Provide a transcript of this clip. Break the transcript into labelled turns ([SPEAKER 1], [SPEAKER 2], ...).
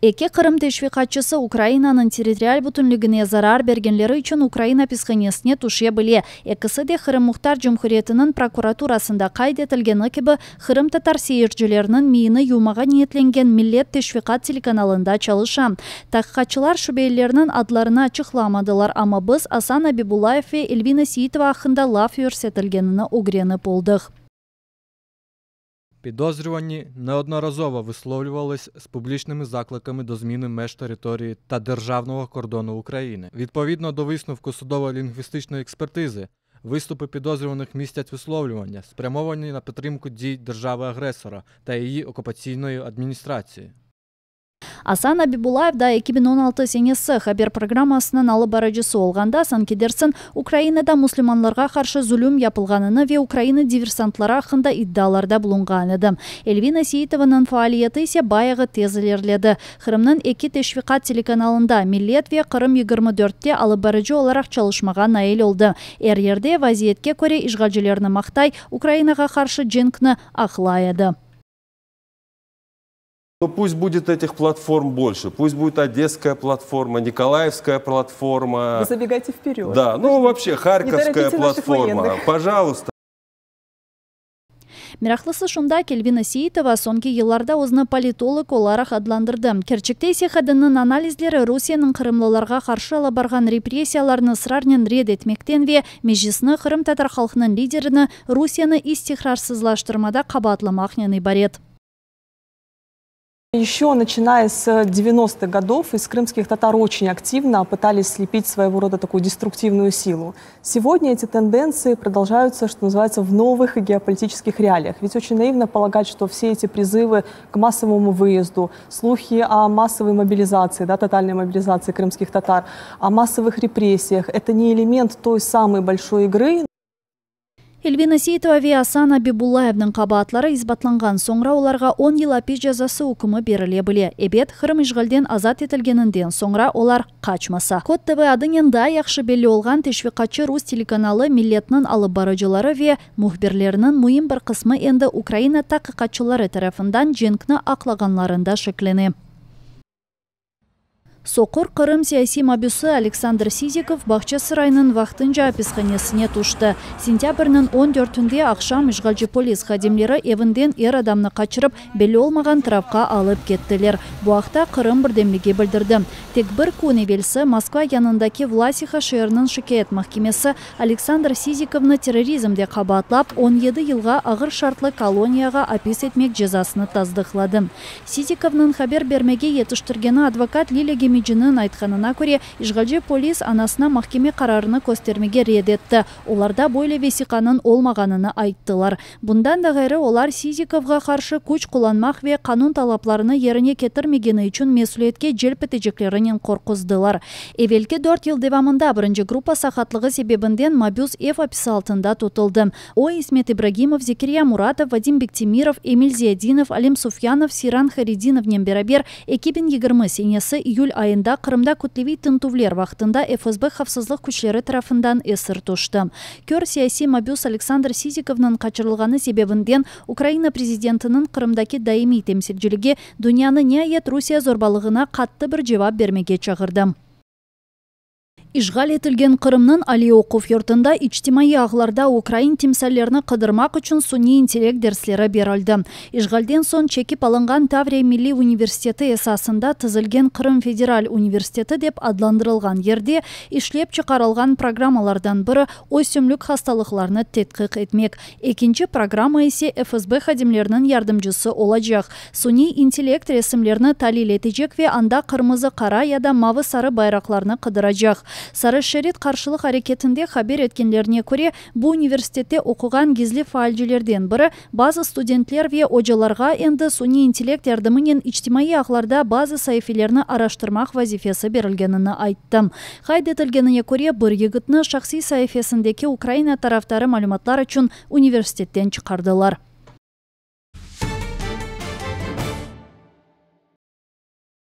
[SPEAKER 1] Eki Qırım teşviqatçısı Ukrainanıñ territorial bütünligine zarar bergenleri içün ukrain apishanesine tüşe bile. Ekisi de Qırım Muhtar Cumhuriyetiniñ prokuraturasında qayd etilgeni kibi, qırımtatar seyircileriniñ miyini yuvmağa niyetlengen Millet teşviqat telekanalında çalışa. Taqiqatçılar şübelilerniñ adlarını açıqlamadılar, amma biz Asan Abibullayev ve Elvina Seitova aqqında laf yürsetilgenini ögrenip oldıq.
[SPEAKER 2] Підозрювані неодноразово висловлювались з публічними закликами до зміни меж території та державного кордону України. Відповідно до висновку судово-лінгвістичної експертизи, виступи підозрюваних містять висловлювання, спрямовані на підтримку дій держави-агресора та її окупаційної адміністрації.
[SPEAKER 1] Asan Abibullayev daa 2016 senesi haber programmasınıñ alıp barıcısı olğanda, sanki dersiñ, Ukrainada musulmanlarğa qarşı zulüm yapılğanını ve Ukraina diversantları aqqında iddialarda bulunğan edi. Elvina Seitovanıñ faaliyeti ise bayağı tez ilerledi. Qırımnıñ eki teşviqat telekanalında, Millet ve Qırım 24-te alıp barıcı olaraq çalışmağa nail oldı. Er yerde, vaziyetke köre, işğalcilerni maqtay, Ukrainağa qarşı cenkni aqlay edi.
[SPEAKER 3] Ну пусть будет этих платформ больше, пусть будет Одесская платформа, Николаевская платформа.
[SPEAKER 4] Вы забегайте вперед.
[SPEAKER 3] Да, ну вообще Харьковская платформа, пожалуйста.
[SPEAKER 1] Meraqlısı şunda ki, Elvina Seitova soñki yıllarda özüni politolog olaraq adlandırdı. Kerçekte ise qadınnıñ analizleri Rusiyeniñ qırımlılarğa qarşı alıp barğan repressiyalarını ısrarnen red etmekten ve Meclisni, qırımtatar halqınıñ liderini Rusiyeni istiqrarsızlaştırmada qabaatlamaqnen ibaret.
[SPEAKER 4] Еще начиная с 90-х годов из крымских татар очень активно пытались слепить своего рода такую деструктивную силу. Сегодня эти тенденции продолжаются, что называется, в новых геополитических реалиях. Ведь очень наивно полагать, что все эти призывы к массовому выезду, слухи о массовой мобилизации, да, тотальной мобилизации крымских татар, о массовых репрессиях – это не элемент той самой большой игры.
[SPEAKER 1] Elvina Seitova ve Asan Abibullayevniñ qabaatları isbatlanğan soñra olarğa 10 yıl apis cezası ükümi berile bile. Ebet, Qırım işğalden azat etilgeninden soñra olar qaçmasa. Kod TV adınen daa yahşı belli olğan teşviqatçı rus telekanalı Milletniñ alıp barıcıları ve mühbirleriniñ müim bir qısmı endi Ukraina taqiqatçıları tarafından cenkni aqlağanlarında şeklene. Soqur Qırım siyasiy mabüsi Aleksandr Sizikov Bağçasaraynıñ vaqtınca apishanesine tüşti. Sentâbrniñ 14-ünde aqşam işğalci polis hadimleri evinden er adamnı qaçırıp, belli olmağan tarafqa alıp kettiler. Bu aqta Qırım birdemligi bildirdi. Tek bir kün evelsi Moskva yanındaki Vlasiha şeeriniñ şikâyet mahkemesi Aleksandr Sizikovnı terrorizmde qabaatlap, 17 yılğa ağır şartlı koloniyağa apis etmek cezasını tasdıqladı. Sizikovnıñ haber bermege yetiştirgeni advokat Lilâ Gemeciniñ aytqanına köre, işğalci polis anasına mahkeme qararını köstermege red etti. Olarda böyle vesiqanıñ olmağanını ayttılar. Bundan da ğayrı, olar Sizikovğa qarşı küç qullanmaq ve qanun talaplarını yerine ketirmegeni içün mesüliyetke celp eteceklerinen qorquzdılar. Evelki 4 yıl devamında birinci gruppa saqatlığı sebebinden mabüs ev apisi altında tutuldı. O, İsmet İbragimov, Zekirya Muratov, Vadim Bektemirov, Emil Ziyadinov, Alim Sufyanov, Seyran Haredinovnen beraber 2020 senesi iyül ayında Qırımda kütleviy tintüvler vaqtında FSB havfsızlıq küçleri tarafından esir tüşti. Kör siyasiy mabüs Aleksandr Sizikovnıñ qaçırılğanı sebebinden Ukraina prezidentiniñ Qırımdaki daimiy temsilciligi dünyanı niayet Rusiye zorbalığına qattı bir cevap bermege çağırdı. İşğal etilgen Qırımnıñ aliy oquv yurtunda içtimaiy ağlarda ukrain timsallerini qıdırmaq içün suniy intellekt dersleri berildi. İşğalden soñ çekip alınğan Tavriya milliy universiteti esasında tizilgen Qırım federal universiteti dep adlandırılğan yerde işlep çıqarılğan programmalardan biri ösümlik hastalıqlarını tedqiq etmek. Ekinci programma ise FSB hadimleriniñ yardımcısı olacaq. Suniy intellekt resimlerni talil etecek ve anda qırmızı qara ya da mavı-sarı bayraqlarnı qıdıracaq. Sarı şerit qarşılıq areketinde haber etkenlerine köre, bu universitette oquğan gizli faalcilerden biri bazı studentler ve ocalarğa endi suniy intellekt yardımınen içtimaiy ağlarda bazı saifelerni araştırmaq vazifesi berilgenini ayttı. Qayd etilgenine köre, bir yigitni şahsiy saifesindeki Ukraina tarafdarı malümatlar içün universitetten çıqardılar.